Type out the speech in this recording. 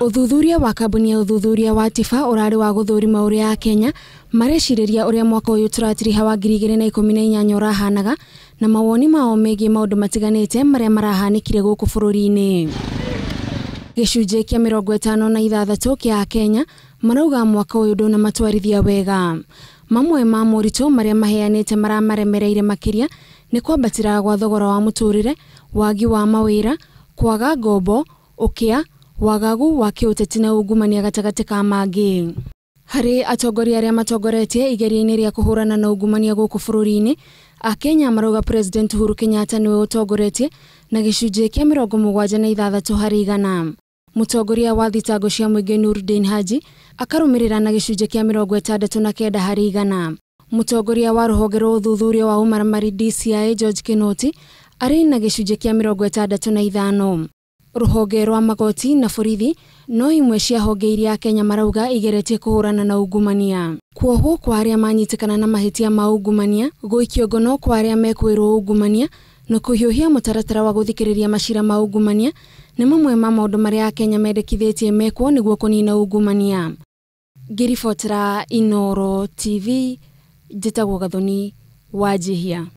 Ũthuthuria wa kambuni ya ũthuthuria wa Tifa ũrarĩ wa gũthũrima ũrĩa Akenya marecirĩria ũrĩa mwaka ũyũ tũratiriha wa 2018 ũrahanaga na mawoni mao megiĩ maũndũ matiganĩte marĩa marahanĩkire gũkũ bũrũri-inĩ. Gĩcunjĩ kĩa 56 kĩa Akenya marauga mwaka ũyũ ndũnamatwarithia wega. Mamwe ma moritũ marĩa maheanĩte maramaremereire makĩria nĩ kwambatĩra gwa thogora wa mũtũrĩre, wagi wa mawĩra, kwaga ngombo, ũkĩa, wagagu wa kĩũteti na ungumania gatagatĩ ka mangĩ. Harĩ atongoria arĩa matongoretie igeria-inĩ rĩa kũhũrana na ungumania gũkũ bũrũri-inĩ, Akenya marauga President Uhuru Kenyatta nĩwe ũtongoretie na gĩcunjĩ kĩa 76 harĩ igana. Mũtongoria wa thitango cia mũingĩ Noordin Haji akarũmĩrĩra na gĩcunjĩ kĩa 69 harĩ igana. Mũtongoria wa rũhonge rwa ũthuthuria wa ũmaramari DCI George Kinoti arĩ na gĩcunjĩ kĩa 65. Rũhonge rwa magoti na borithi no imwe cia honge iria Akenya marauga igeretie kũhũrana na ungumania. Kuohwo kwa arĩa manyitĩkana na mahĩtia ma ungumania, gũikio ngono kwa arĩa mekwĩrwo ungumania na kũhiũhia mũtaratara wa gũthikĩrĩria macira ma ungumania nĩ mamwe ma maũndũ marĩa Akenya mendekithĩtie mekwo nĩguo kũnina ungumania. Ngĩribotera Inooro TV, njĩtagwo Gathoni Wanjihia.